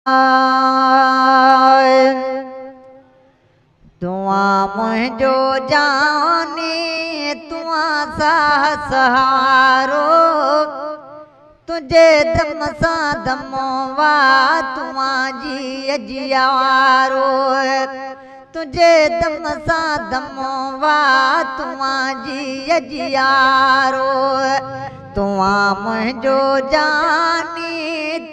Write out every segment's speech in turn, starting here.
تون آ منهنجو جاني، تون آ ساهه سهارو، تنهنجي دم سان دمو وا تون آ جيءَ جيارو، تنهنجي دم سان دمو وا تون آ جيءَ جيارو. تون آ منهنجو جاني،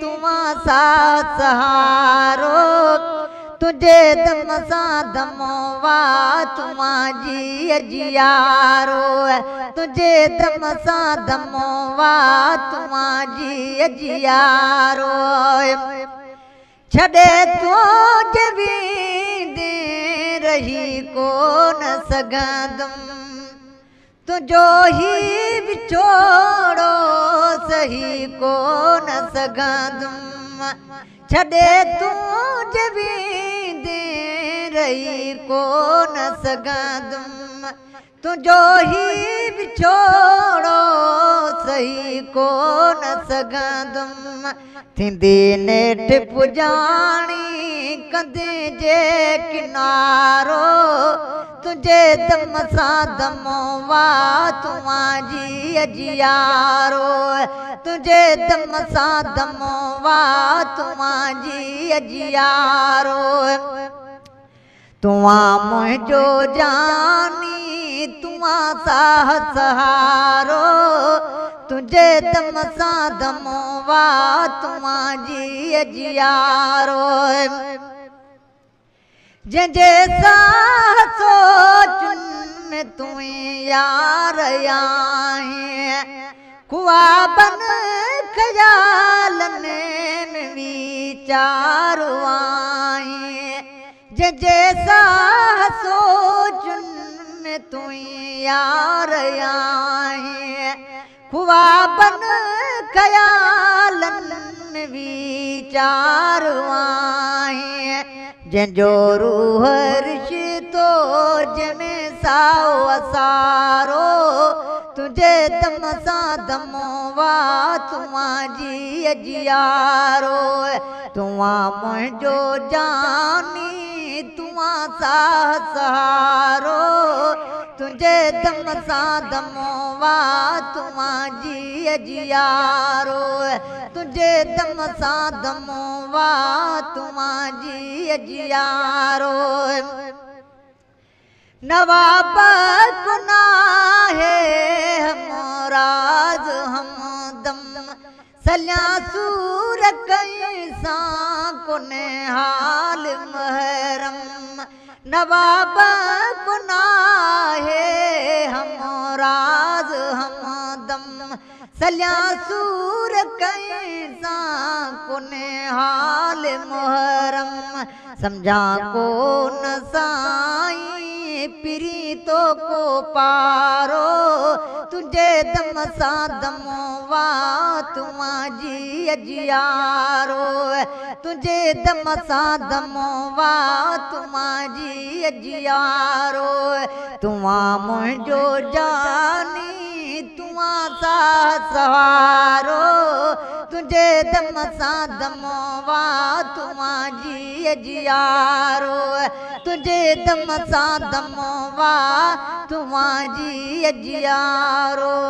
تون آ ساهه سهارو، تنهنجي دم سان دمو وا تون آ جيءَ جيارو، تنهنجي دم سان دمو وا تون آ جيءَ جيارو. ڇڏي تون ويندي رهي ڪونه سگهندم، تنهنجو ئي وڇوڙو سهي ڪونه سگهندم. ڇڏي تون ويندي رهي ڪونه سگهندم، تنهنجو ئي وڇوڙو سهي ڪونه سگهندم. ٿيندي نيٺ پڄاڻي ڪندي جي ڪنارو، تنهنجي دم سان دمو وا تون آ جيءَ جيارو، تنهنجي دم سان دمو وا تون آ جيءَ جيارو. تون آ منهنجو جاني، تون آ ساهه سهارو، تنهنجي دم سان دمو وا تون آ جيءَ جيارو. جنهن جي ساهه سوچن ۾ تون يار آهين، خوابن خيالن ۾ ويچار آهين. جنهن جي ساهه سوچن ۾ تون يار آهين، خوابن خيالن ۾ ويچار آهين. جنهن جو روح رشتو جنهن ۾ سائو اسارو، تنهنجي دم سان دمو وا تون آ جيءَ جيارو. تون آ منهنجو جاني، تون آ ساهه سهارو، تنهنجي دم سان دمو وا تون آ جيءَ جيارو، تنهنجي دم سان دمو وا تون آ جيءَ جيارو. نواب گناهي همراز همدم، سليا سور ڪنهن ڪونهي حال محرم. نواب گناهي همراز همدم، سليا سور ڪنهن ڪونهي حال محرم. سمجهان ڪونه سائين پرين تو ڪو پارو، تنهنجي دم سان دمو وا تون آ جيءَ جيارو، تنهنجي دم سان دمو وا تون آ جيءَ جيارو. تون آ منهنجو جاني، تون آ ساهه سهارو، تنهنجي دم سان دمو وا تون آ جيءَ جيارو، تنهنجي دم سان دمو وا تون آ جيءَ جيارو.